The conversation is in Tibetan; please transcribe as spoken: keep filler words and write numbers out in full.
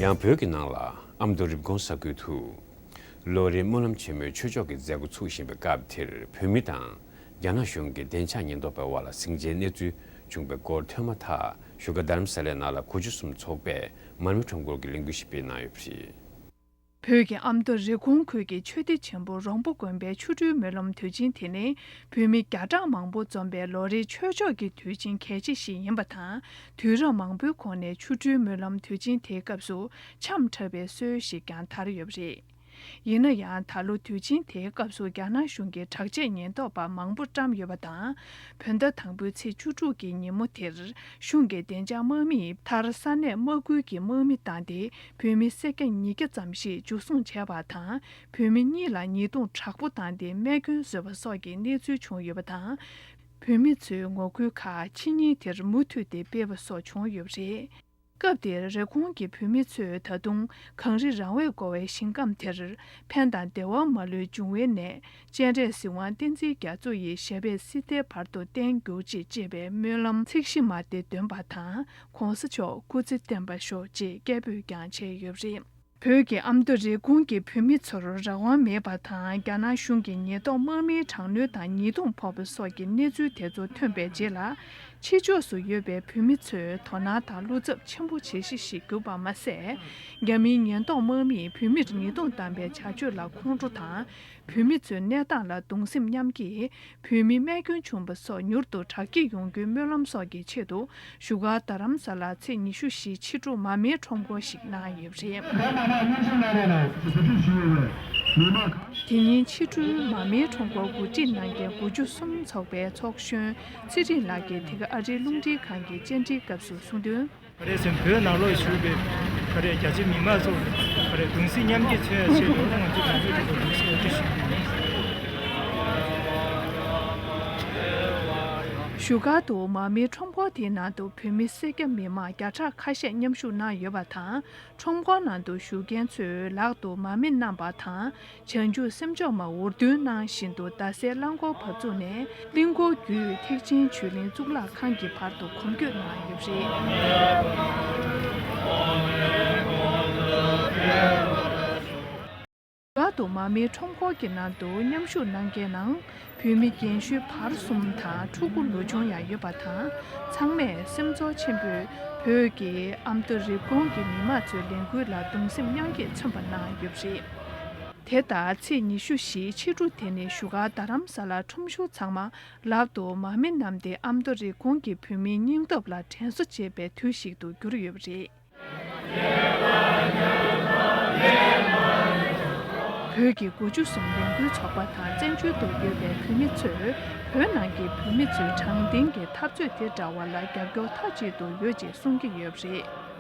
ཡང་བོད་ཀྱི་ནང་ལ་ཨ་མདོ་རིབ་དགོན་ས་ཁུལ་དུ་ལོ་རེའི་སྨོན་ལམ་ཆེན་མོའི་ཆོས་ཕྱོགས་ཀྱི་མཛད་སྒོ་ཚུགས་བཞིན་པའི་སྐབས་དེར། བོད་མི་དང་རྒྱ་ནག་གཞུང་གི་བདེ་འཇགས་ཉེན་རྟོག་པའི་དབར་ལ་ཟིང་ཆའི་གནས་ཚུལ་བྱུང་བའི་སྐོར་ཐོན་མ་ཐག་བཞུགས་སྒར་རྡ་རམ་ས་ལའི་ནང་ལ་གོ་རྒྱུ་གསུམ་ཚོགས་པས་མར་མེ་ཁྲོམ་སྐོར་གྱི་ལས་འགུལ་ཞིག་སྤེལ་གནང་ཡོད་པ་རེད། བོད་ཀྱི་ཨ་མདོ་རེབ་གོང་ཁུལ་གྱི་ཆོས་སྡེ་ཆེན་པོ་རོང་པོ་དགོན་པའི་ཆོ་འཕྲུལ་སྨོན་ལམ་དུས་ཆེན་དེ་ནི་བོད་མི་བརྒྱ་ཕྲག་མང་པོ་འཛོམས་པའི་ལོ་རེའི་ཆོས་ཕྱོགས་ཀྱི་དུས་ཆེན་གལ་ཆེ་ཞིག་ཡིན་པ་དང་། དུས་རབས་མང་པོའི་གོང་ནས་ཆོ་འཕྲུལ་སྨོན་ལམ་དུས་ཆེན་དེའི་སྐབས་སུ་འཆམ་འཁྲབ་པའི་སྲོལ་ཞིག་ཀྱང་དར་ཡོད་པ་རེད། ཡིན་ན་ཡང་། ད་ལོ་དུས་ཆེན་དེའི་སྐབས་སུ་རྒྱ་ནག་གཞུང་གིས་དྲག་ཆས་ཉེན་རྟོག་པ་མང་པོ་བཀྲམ་ཡོད་པ་དང་། བོད་ཟླ་དང་པོའི་ཚེས་བཅུ་དྲུག་གི་ཉིན་མོ་དེར། གཞུང་གི་བདེ་འཇགས་དམག་མིས་མཐར་ས་གནས་དམག་ཁུལ་གྱི་དམག་མི་བཏང་སྟེ། བོད་མི་སེར་སྐྱ་ཉིས་བརྒྱ་ཙམ་ཞིག་འཇུ་བཟུང་བྱས་པ་དང་། བོད་མི་གཉིས་ལ་ཉེས་རྡུང་དྲག་པོ་བཏང་སྟེ། རྨས་སྐྱོན་བཟོས་པ་སོགས་ཀྱི་གནས་ཚུལ་བྱུང་ཡོད་པ་དང་། བོད་མི་ཚོས་ངོ་རྒོལ་ཁག་ཕྱི་ཉིན་དེར་མུ་མཐུད་དེ་སྤེལ་བ་སོགས་བྱུང་ཡོད་པ་རེད། སྐབས་དེར་རེབ་གོང་གི་བོད་མི་ཚོས་ད་དུང་གངས་རི་རང་འོད་བསྐོར་བའི་ཞིང་ཁམས་དེར། ཕན་དང་བདེ་བ་མ་ལུས་འབྱུང་བའི་གནས། སྤྱན་རས་གཟིགས་དབང་བསྟན་འཛིན་རྒྱ་མཚོ་ཡི་ཞབས་པད་སྲིད་མཐའི་བར་དུ་བརྟན་གྱུར་ཅིག་ཅེས་པའི་སྨོན་ལམ་ཚིག་བཞི་མ་དེ་འདོན་པ་དང་། ༸གོང་ས་མཆོག་སྐུ་ཚེ་བརྟན་པར་ཤོག་ཅེས་སྐད་འབོད་ཀྱང་བྱས་ཡོད་པ་རེད། བོད་ཀྱི་ཨ་མདོ་རེབ་གོང་གི་བོད་མི་ཚོར་རང་དབང་མེད་པ་དང་། རྒྱ་ནག་གཞུང་གི་ཉེན་རྟོག་དམག་མིའི་དྲག་གནོན་དང་ཉེས་རྡུང་ཕོག་པ་སོགས་ཀྱི་གནས་ཚུལ་དེ་ཚོ་ཐོན་པའི་རྗེས་ལ། ཕྱི་ཕྱོགས་སུ་ཡོད་པའི་བོད་མི་ཚོས་དོ་སྣང་དང་བློ་འཚབ་ཆེན་པོ་བྱེད་གཞི་ཞིག་གྱུར་པ་མ་ཟད། རྒྱ་མིའི་ཉེན་རྟོག་དམག་མིས་བོད་མིར་ཉེས་རྡུང་བཏང་པའི་བྱ་སྤྱོད་ལ་ཁོང་ཁྲོ་དང་། བོད་མི་ཚོའི་གནས་སྟངས་ལ་གདུང་སེམས་མཉམ་སྐྱེད། བོད་མི་རྨས་སྐྱོན་བྱུང་པ་སོགས་མྱུར་དུ་དྲག་སྐྱེད་ཡོང་རྒྱུའི་སྨོན་ལམ་སོགས་ཀྱི་ཆེད་དུ། བཞུགས་སྒར་རྡ་རམ་ས་ལར་ཚེས་ཉི་ཤུ་བཞི་ཕྱི་དྲོ་མར་མེའི་ཁྲོམ་སྐོར་ཞིག་གནང་ཡོད་པ་རེད། དེ་ཉིན་ཕྱི་དྲོའི་མར་མེའི་ཁྲོམ་སྐོར་གོ་སྒྲིག་གནང་མཁན་དགུ་བཅུ་གསུམ་ཚོགས་པའི་ཚོགས་གཞོན་ཚེ་རིང་ལགས་ཀྱིས་དེ་ག་ཨ་རིའི་རླུང་འཕྲིན་ཁང་གི་བཅར་འདྲིའི་སྐབས་སུ་གསུངས་དོན། ག་རེ་ཟེར་ན་བོད་ནང་ལོགས་བཞུགས་པའི་ག་རེ་རྒྱ་ཆེ་མི་མང་ཚོ་ག་རེ་གདུང་སེམས་མཉམ་སྐྱེད་མཚོན་ཡ་ཆེད་དུ་ང་ཚོ་གང་ཚོད་ཐུབ་པ་གདུང་སེམས་མཉམ་སྐྱེད་ཞུ་གི་ཡིན། བཞུགས་སྒར་དུ་མར་མེའི་ཁྲོམ་སྐོར་དེའི་ནང་དུ་བོད་མི་སེར་སྐྱ་མི་མང་བརྒྱ་ཕྲག་ཁ་ཤས་མཉམ་ཞུགས་གནང་ཡོད་པ་དང་། ཁྲོམ་སྐོར་ནང་དུ་ཞུགས་མཁན་ཚོས་ལག་ཏུ་མར་མེ་བསྣམས་པ་དང་། བྱང་ཆུབ་སེམས་མཆོག་མ་འུར་འདོན་གནང་བཞིན་དུ་རྡ་སའི་རླངས་འཁོར་བབས་ཚུགས་ནས་གླིང་སྐོར་བརྒྱུད་ཐེག་ཆེན་ཆོས་གླིང་གཙུག་ལག་ཁང་གི་བར་དུ་གོམ་བགྲོད་གནང་ཡོད་པ་རེད། བཞུགས་སྒར་དུ་མར་མེའི་ཁྲོམ་སྐོར་གྱི་ནང་དུ་མཉམ་ཞུགས་གནང་མཁན་ནང་བོད་མི་རྒན་གཞོན་བར་གསུམ་དང་ཕྲུ་གུ་ལོ་ཆུང་ཡང་ཡོད་པ་དང་། ཚང་མས་སེམས་ཚོར་ཆེན་པོས་བོད་ཀྱི་ཨ་མདོ་རེབ་གོང་གི་མི་མང་ཚོའི་ལས་འགུལ་ལ་གདུང་སེམས་མཉམ་སྐྱེད་མཚོན་པ་གནང་ཡོད་པ་རེད། དེ་ལྟར་ཚེས་ཉི་ཤུ་བཞིའི་ཕྱི་དྲོ་དེ་ནི་བཞུགས་སྒར་རྡ་རམ་ས་ལར་ཁྲོམ་གཞུང་ཚང་མ་ལག་ཏུ་མར་མེ་བསྣམས་ཏེ་ཨ་མདོ་རེབ་གོང་གི་བོད་མིའི་སྙིང་སྟོབས་ལ་དྲན་གསོ་བྱེད་པའི་དུས་ཤིག་ཏུ་གྱུར་ཡོད་པ་རེད། བོད་ཀྱི་དགུ་བཅུ་གསུམ་ལས་འགུལ་ཚོགས་པ་དང་བཙན་བྱོལ་དུ་ཡོད་པའི་བོད་མི་ཚོས་བོད་ནང་གི་བོད་མི་ཚོའི་དྲང་བདེན་གྱི་འཐབ་རྩོད་དེ་དྲ་བ་ལ་རྒྱབ་སྐྱོར་མཐའ་གཅིག་ཏུ་ཡོད་ཅེས་གསུང་གི་ཡོད་པ་རེད།